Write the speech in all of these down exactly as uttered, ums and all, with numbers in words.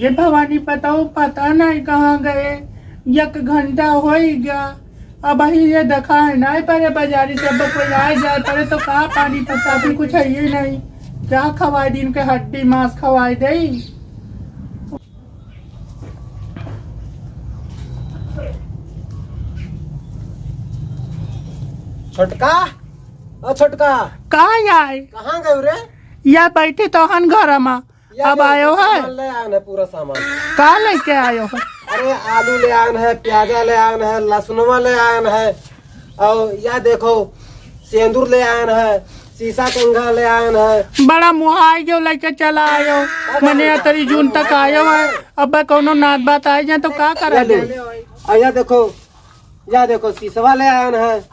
ये भवानी पतऊ पता नहीं कहाँ गए, एक घंटा होइ गया, अबहीं ये देखाए नहीं परे बजारी से। अब कोई आए जाए परे तो का पानी पता भी कुछ है ही नहीं, क्या खवाए दिन के हड्डी मांस खवाए दे। छोटका, ओ छोटका। का यार? कहाँ गयो रे? या बैठी तो हन घर मा। या अब ले आयो है। सामान ले आन है, पूरा सामान। का लेके आयो है? अरे आलू ले आन है, प्याजा ले आन है, लहसुनवा ले आन है, और या देखो सेंदूर ले आन है, शीशा कंघा ले आन है। बड़ा मुहाई जो लेके चला आयो। का मने करे? अतरी जून तक आयो है। अब कौनो नात बात आई जाए तो का करा ले। जाए? और या देखो, या देखो शीशवा ले आन है,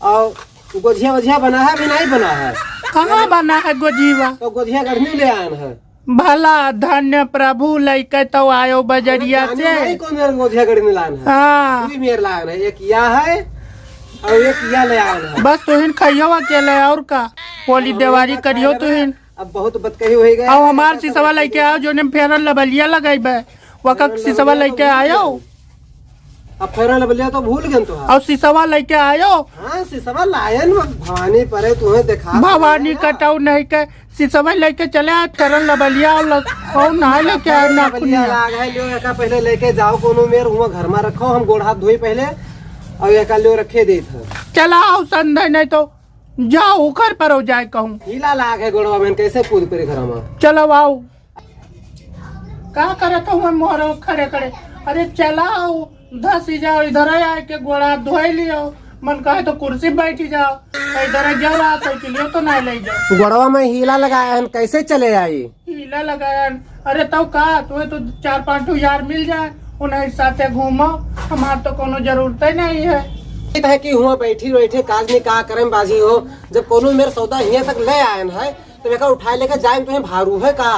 और गोझिया वोझिया बना है भी नहीं बना है? कहाँ बना है गोझिया? तो गोझिया गढ़नी ले आन है। भला धन्य प्रभु लइके तो आयो बजरिया से। नहीं कौन मेर गोझिया गढ़नी लान है? हाँ। दुई मेर लान है, एक या है और एक या ले आन है। बस तुहिन खइयो अकेले और का? होली देवारी करियो तुहिन। अब बहुत बतकही होइ गया। अब हमार शीशवा लइके आओ, जोने Fair and Lovely लगइबे, वका शीशवा लइके आयो। अब Fair and Lovely तो भूल गन तो। और शीशवा लइके आयो। हाँ, शीशवा लायन, भवानी परे तुहें देखा भवानी कटाऊ नहीं के, शीशवा लइके चले आए, Fair and Lovely और लग-, और ना लेके आए ना कुनिया। लाग है, लियो, एका पहले लेके जाओ कोनो मेर, हुआ घर में रखो, हम गोड़ हाथ धोई पहले, और एका लियो रखे देत है। चला आओ संधे, नहीं तो जाओ, ओकर परो जाए कहूँ। हीला लाग है गोड़वा में, कैसे कूद पड़े घर में? चलो आओ। का करत हो मन मोहरो खड़े खड़े? अरे चलाओ, धसी जाओ, इधर आए के गोड़ा धोए लियो। मन कहे तो कुर्सी बैठी जाओ, तो इधर जाओ, आ साइकिलियो तो ना ले जाओ। गोड़वा में हीला लगाया है, कैसे चले आई? हीला लगाया है? अरे तब का, तुम्हें तो चार पांच ठो यार मिल जाए, उन्हें साथे घूमो, हमार तो कोनो जरूरत ही नहीं है। है कि हुआ बैठी बैठे काज में का करम बाजी हो, जब कोनो मेर सौदा हियां तक ले आयन है, तो एका उठाए लेके जाए, तुम्हें भारू है का?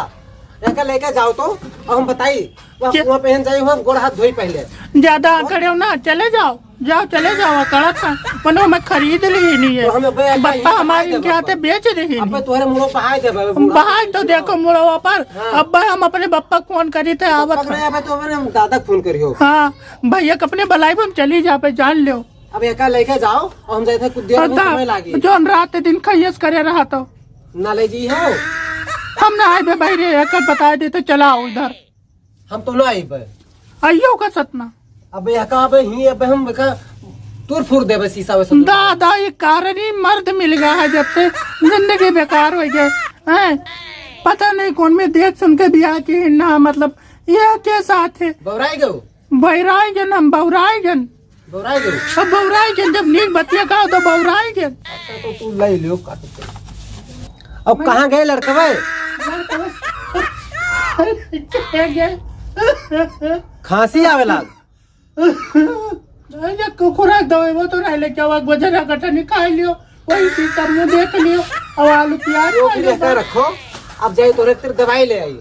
एका लेके जाओ तो, अब हम बताई, वहाँ क्या? कुआं पहन जाई, वहाँ गोड़ हाथ धोई पहले। ज्यादा और? खड़े हो ना, चले जाओ, जाओ, चले जाओ, अकड़त है। मनो, मैं खरीद ली ही नहीं है। तो हमें बे-, बप्पा बहाई हमारे दे इनके हाथे बप्पा। बेच दे ही अब नहीं। तोहरे मुड़ो बहाई दे बे, मुड़ो बहाई तो बहाई दे। देखो मुड़वा पर, हाँ। अब हम अपने बप्पा को फोन करी थे, आवत पकड़े है। अबे तो अपने दादा को फोन करियो। हाँ, भैया के अपने बुलाई, हम चली जा पे, जान लो। अब एका लेके जाओ और हम जाए थे कुछ देर में, समय लागी। जोन रात दिन खैयस करे रहा तो। ना ले जी हो। हम ना आइबे भाई रे, एकर बताए दे तो चला आओ इधर। हम तो ना आइबे। आइयो का सतना। अबे एका अबे ही अबे हम एका तूर फूर देबे शीशा वैसे। दादा, ये कारणी मर्द मिल गया है जब से जिंदगी बेकार हो गई है। पता नहीं कौन में देख सुन के बियाह की है ना, मतलब ये के साथ है। बौराई गयो। बौराई गन हम, बौराई गन। बौराई गन? अब बौराई गन, जब नीक बतिया कहो तो बौराई गन। अच्छा, तो तू लाई लियो, काट दे। अब कहाँ गए लड़कवे? अरे, क्या गए? खांसी आवे लाग। अरे, कुकुरा दवाई वो तो नहीं लेके आवा, गोजरा गठनी खा लियो, वही शीशा में देख लियो, और आलू प्याज यो खा भी लियो। लेकर रखो, अब जाए तो तेरे दवाई ले आई।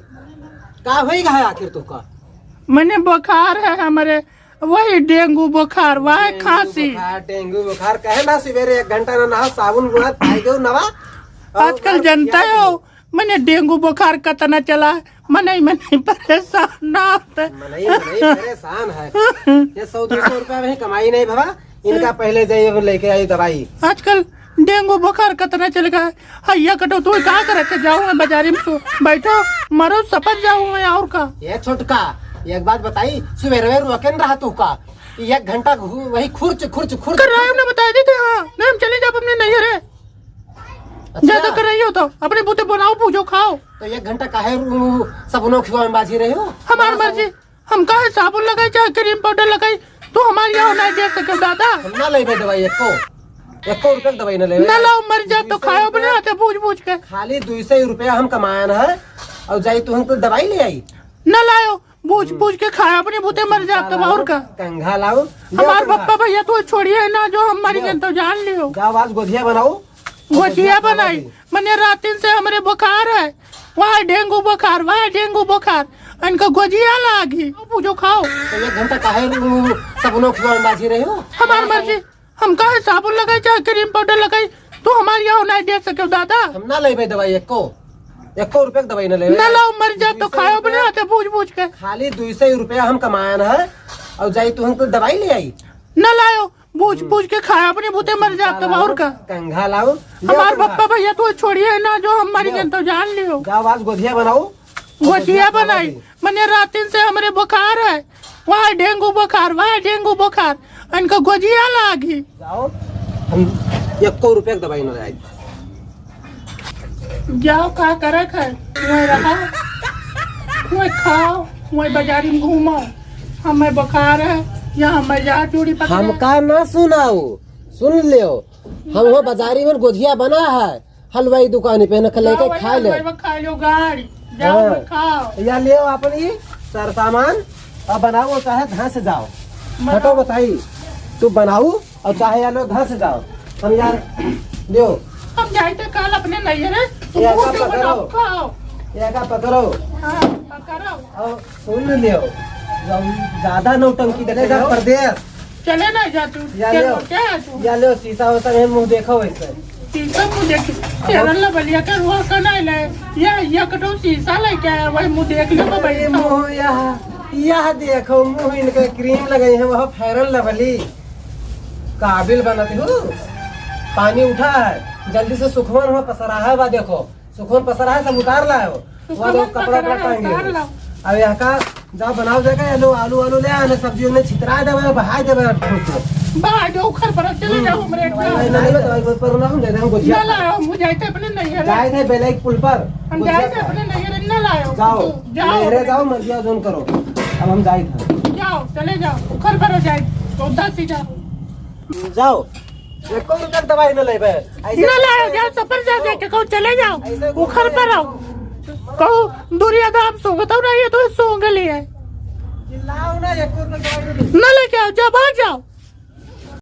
का होई गया है आखिर तो का? मने बुखार है हमरे, वही डेंगू बुखार, वह डेंगू खांसी। बुखार, डेंगू बुखार, कहे ना सवेरे एक घंटा ना नहा, साबुन गुड़ा पाई दो नवा। आजकल और जनता क्या हो, मने डेंगू बुखार कतना चला है, मनई, मनई परेशान ना होता। मनई, मनई परेशान है। ये सौ दो सौ रुपया में ही कमाई नहीं भवा, इनका पहले जाइए वो लेके आई दवाई। आजकल डेंगू बुखार कतना चल गया है। हैया कटो, तू का करे के जाऊँ मैं बाजारी में सो, बैठो, मरो, सपट जाऊँ मैं, और का? ये छोटका, एक बात बताई, सुबह रुआ के न रहा तू का? एक घंटा घु-, वही खुर्च, खुर्च, खुर्च। कर रहा है, हमने बता दी थी, हाँ। नहीं, हम चले जाओ अपने नैहर है। अच्छा। ज्यादा कर रही हो तो अपने बूते बनाओ, पूजो, खाओ। तो एक घंटा काहे रू-, सबनो खिवा में बाजी रहे हो? हमार हाँ, मर्जी। सब हम काहे साबुन लगाई चाहे क्रीम पाउडर लगाई, तू हमार यहाँ नहीं दे सके दादा। हम ना लेबे दवाई एको, एको रुपया के दवाई ना लेबे। ना लाओ, मर जा तो खाओ अपने हाथे बूझ बूझ के। खाली दुई सौ रुपया हम कमायन है और जाई तू हमको दवाई ले आई। ना लाओ, बूझ बूझ के खाओ अपने बूते, मर जा तब और का। कंघा लाओ। हमार पप्पा भैया तो छोड़िए ना, जो हम मर गए तो जान लियो। जाओ आज गोधिया बनाओ। गोजिया बनाई, मने रातिन से हमरे बुखार है, वह डेंगू बुखार, वह डेंगू बुखार, इनका गोजिया लागी। पूजो खाओ। तो एक घंटा काहे रू-, सबनो खिवा में बाजी रहे हो? हमार मर्जी, हम काहे साबुन लगाई चाहे क्रीम पाउडर लगाई, तू हमार यहाँ नहीं दे सके दादा। हम ना लेबे दवाई एको, एको रुपया के दवाई ना लेबे। ना लाओ, मर जा तो खाओ अपने आते बूझ बूझ के। खाली दुई सौ रुपया हम कमायन है, और जाई तू हमको दवाई ले आई। न लायो, बूझ बूझ के खाया अपने बूते मर जात बा, और का। कंघा लाओ, ले हमार अपने पप्पा भैया तो छोड़िए ना, जो हम मर जाए तो जान लियो। जाओ, आज गोधिया बनाओ। गोधिया बनाई, मने रातिन से हमरे बुखार है, वह डेंगू बुखार, वह डेंगू बुखार, इनका गोजिया लागी। जाओ, हम एको रुपया के दवाई न लाई। जाओ, का करक है, वहीं रहा, वहीं खाओ, वहीं बाजारी में घूमो। हमें बुखार है, या हमें जा चूड़ी पकड़े। हमका ना सुनाओ, सुन लियो, हम हो बाजारी में गोजिया बना है, हलवाई दुकानी पे न लेके जाओ, खा ले। हलवाई में खा लो गाड़ी। जाओ, हाँ। खाओ। या ले आओ अपन ई सर सामान और बनाओ, चाहे धान से जाओ। बनाओ। हटो बताई, तू बनाओ और चाहे या लो धान से जाओ। हम यार, लियो। हम जाए थे कल अपने नैहरे, तू ये मुंह का से पकड़ो। बनाओ, खाओ। ये का पकड़ो। हाँ, पकड़ो। और सुन लियो, जब ज्यादा नौटंकी देखे चले जा हो। परदेस। चले ना जा तू, या चल, ले, क्या है तू? या ले, शीशा उशा में मुंह देखो वैसे। शीशा मुंह देख, फेरन लवलिया के रुआ का नहीं ले, या, या कटो शीशा लेके आया, वही मुंह देख ले, अरे भाई। मुंह यह, यह देखो, मुंह इनका क्रीम लगाई है, वह फेरन लवली। काबिल बनत हो, पानी उठा है, जल्दी से सुखवन हुआ पसरा है, वह देखो। सुखवन पसरा है, सब उतार लाओ। सुखवन वहाँ लोग कपड़ा पसरा उपड़ा है, टांगे उतार हो। लाओ। अब यहाँ का जाओ, बनाओ जाके, ये लो आलू वालू ले आने, सब्जी उन्हें छितरा देवे, बहाई देवे, ठोक दे। बहाई दे, उखर पर चले जाओ, हमरे एक नहीं, नहीं, नहीं, नहीं, पर ना हम दे दे, हमको ना जिया। लाओ, हम जाए थे अपने नैहर। जाए थे बेलई पुल पर, हम जाए थे अपने नैहर, ना लाओ। जाओ, जाओ। नैहरे जाओ, मर्जिया जोन करो। अब हम जाए थे। जाओ, चले जाओ, उखर पर जाए, तो उधर से जाओ। जाओ, एको रुपया के दवाई न लेबे। ऐसे न लाओ, जाओ, सफर जा, जाके कहूँ चले जाओ, ऐसे उखर पर आओ। कहूँ दूरिया दाम सूंघत हो रही है तो सूंघ लिए। लाओ ना, एको रुपया के दवाई न लेबे। न लेके आओ, जब आ